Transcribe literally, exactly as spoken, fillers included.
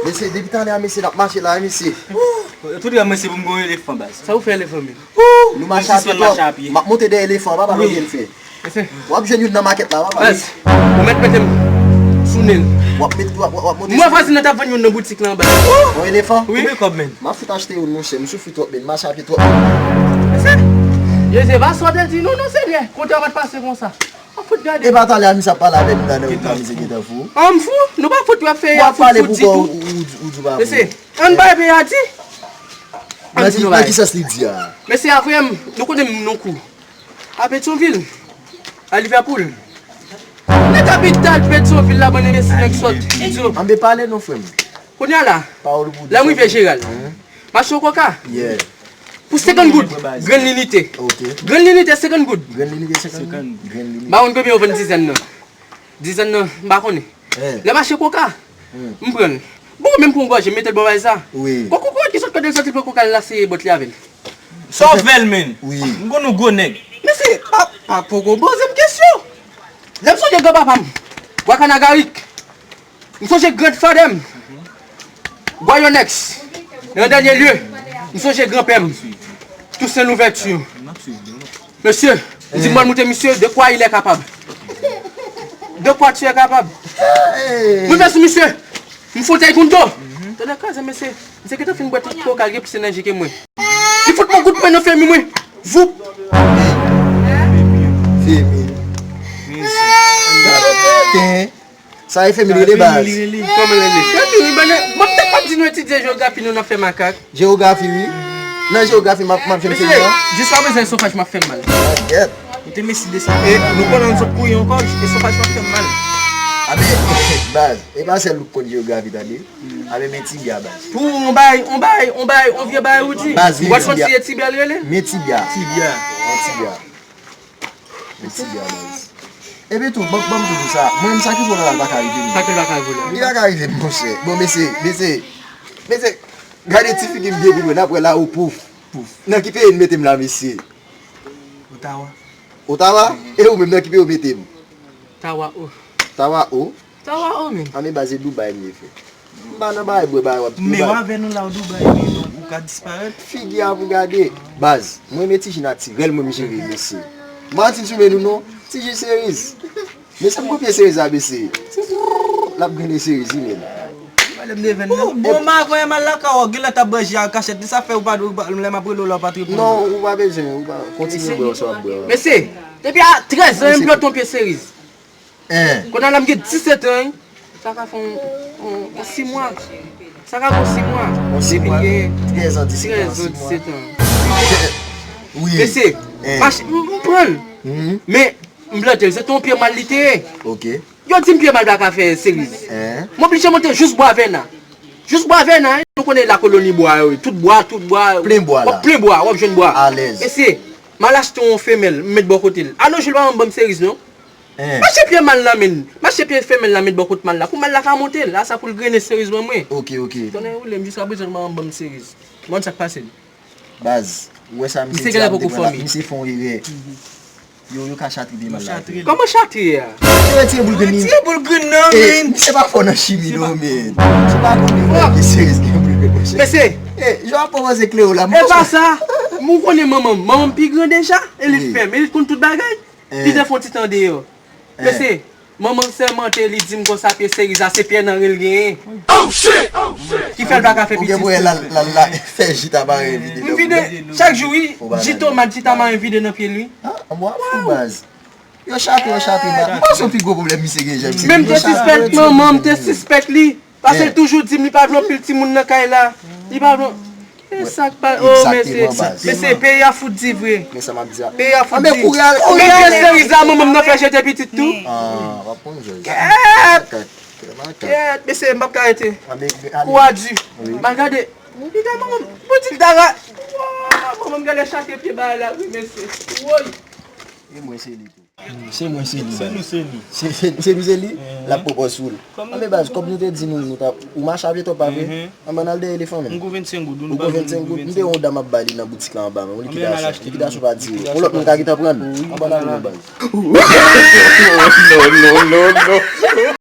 Mesye, depi talè a, mesye, n ap mache la, mesye. Tout rè mwen se pou m gon elefan, baz. Sa ou fè elefan menm? Nou mache a pye twòp. M ap monte dèyè elefan, papa, nou byen fè. Mesye. W ap jwenn youn nan makèt la, papa. Baz, ou mèt mete m sou nen l. W ap met, w ap, w ap monte. Mwen vwazin nan t ap vann youn nan boutik la anba. Yon elefan? Wi. Konbyen kòb, menn? M ap fout achte youn, monchè. M soufri twòp, menn. Mache a pye twòp. Mesye, Jezi, pa sa w te di nou, non, Senyè. Kote w mèt pase konsa. An fout gade. E pa talè a misye ap pale avè nou la nan wout la, misye gentan fou. An m fou? Nou pa fout, w ap fè. W ap pale pou kò w, ou di w pa fou. Mesye, ann bay peyi a di. Ann di nou bay. Nan ki sans li di a? Mesye, a frè m, nou konnen m nan kou. A Petyonvil, a Livèpoul. Nan kapital Petyonvil la, bann enbesil nèg sòt. Idio. Ann pale non, frè m. Kounye a la, lè m rive Jeral. Mache o koka. Pou senkant goud, grenn linite. Grenn linite, senkant goud. Grenn linite, senkant goud. Grenn linite. M pa konn konbyen yo vann dizèn nan. Dizèn nan, m pa konnen. Lè m achte koka, m pran l. Bon, menm pou yon gòje, m mete l bò bay sa. Wi. Kòkòkò ki sot kote l soti pran koka l la, se bòt li avè l. Sa w fè l, menn? Wi. M konn ou gwo nèg. Mesye, pa, pa poko poze m kesyon. Lè m sonje granpapa m, Bwa Kanagarik. M sonje grandfather m, Bwa Yonex. E an dènye lye, m sonje granpè m, Toussaint Louverture. Mesye, m di m pral moute misye, de quoi il est capable. De quoi tu es capable. Mwen fè sou misye, m fon taekwondo. Tande kraze, mesye. Misye gentan fin bwè tout koka l gen plis enèji ke mwen. Li fout mwen kout pwen nan femi mwen. Voup. Femi. Sa e femi l rele baz. Kòman l rele? Femi, wi, bann, bon, m te konn di nou etidye jewografi, nou n ap fè makak. Jewografi, wi. Nan jewografi, m ap, m ap jwenn femi an. Jiska prezan, esofaj m ap fè m mal. Ou te mesi de sa. E nou konnen nou sot kouri ankò, esofaj m ap fè m mal. Abe, baz, e pa sèl ou k konn jewografi, tande. Abe, men tibya, baz. Pou on bay, on bay, on bay, on vye bay ou di. Baz, men tibya. Ou pa konn si e tibya l rele? Men tibya. Tibya. Men tibya, baz. Epi tou, ban, ban m di w sa. Mwen menm, sa ki fè w la, l pa ka rive m. Sa ki pa ka rive w la? Li pa ka rive m, monchè. Bon, mesye, mesye, mesye, gade ti figi m byen pou mwen, n ap wè la, o pouf. Pouf. Nan ki peyi n mete m la, mesye? Otawa. Otawa? E ou menm, nan ki peyi w mete m? Tawa o. Tawa o? Tawa o, men. Anben, baz, e Dubai m ye, frè. M pa nan bagay bwè bagay w ap di. Men w avè nou la o Dubai, men ou ka disparèt. Figi a pou gade. Baz, mwen renmen ti ji natirèl mwen m jere, mesye. M pa di m sou men nou non. Ti ji seriz. Mesye, m kopye seriz la, mesye. L ap grennen seriz, wi, men. Pale m de venn nan. Bon, m avan m al lakay ou, genlè t ap bwè ji a an kachèt, li sa fè ou pa, ou pa, lè m ap rele w la, ou pa t reponn mwen. Non, ou pa bezwen, ou pa, kontinye bwè sa w ap bwè a. Mesye, depi a trèz an, m plante yon pye seriz. Kounye a la m gen disèt an, wi. Sa ka fè yon, yon, yon sis mwa. Sa ka fè yon sis mwa. Yon sis mwa. Depi m gen trèz an, disèt an, trèz an, disèt an. Wi. Mesye, m, m pran l. Men, m plante l, se te yon pye mal li te ye. Ok. Yo di m pye mal pa ka fè seriz. M oblije monte jous Bwa Vèna. Jous Bwa Vèna, wi. Nou konnen lakoloni bwa yo, wi. Tout bwa, tout bwa. Plen bwa la. W ap plen bwa, w ap jwenn bwa. Alèz. Mesye, m al achte yon femèl, m met bò kote l. Anon jou l pa janm ban m seriz, non. M achte pye mal la, men. M achte pye femèl la, met bò kot mal la. Pou mal la ka monte, la sa pou l grennen seriz ban mwen. Ok, ok. Tonnè woule m, jiska prezan l pa janm ban m seriz. M konn sa k pase l. Baz, ou wè sa misye di a, misye fè yon erè. Yo, yo ka chatre pye mal la. Kòman chatre a? Yo retire boul grenn li. Retire boul grenn nan, men. Misye pa fò nan chimi, non, men. Misye pa konn ki seriz gen boul grenn, monchè. Mesye. E, jan w ap pwopoze Kleo la, monchè. E pa sa. M, ou konnen manman m. Manman m pi gran deja. E li fè m. E li konn tout bagay. Li te fè yon ti tan deyò. Mesye, manman m sèmante, li di m konsa pye seriz la, se pye nan ren l genyen. Ki fè l pa ka fè pitit. Ou gen pou wè l al, l al, l al fè ji tamaren vide nan bouda. M vide chak jou, wi. Ji tomat, ji tamaren vide nan pye l, wi. Ah, mwen ap fou baz. Yo chatre, yo chatre, baz. M panse yon pi gwo pwoblèm misye gen, jan misye. Men m te sispèk manman m, m te sispèk li. Paske l toujou di m li pa vle anpil timoun nan kay la. Li pa vle. E sa k pa, oh, mesye, mesye, peyi a fout di vre. Men sa m ap di a. Peyi a fout di. Anben kouri al, kouri al. Menm pye seriz la, manman m nan fè jete pitit tou. Ah, w ap pran jòj. Kèt! Kèt, mesye, m p ap ka rete. Kou a di. M al gade. Piga manman m, pou di l ta ra. Manman m genlè chatre pye bagay la, wi, mesye. Woy. E mwen se li tou. Se mwen, se li, Se nou, baz. Se li. Se se- se nou, se li? L ap pwopòz sou l. Anben, baz, kòb nou te di nou, nou t ap. Ou mache avè twòp, pa vre? Anben, n al dèyè li fanmen. M gon vennsenk goud. Ou gon vennsenk goud? M te yon dam ap ba li nan boutik la anba, men. Yon likidasyon. Likidasyon pa dire. Yon lòt moun ka gentan pran l. Anben, n al non, baz. No, no, no, no.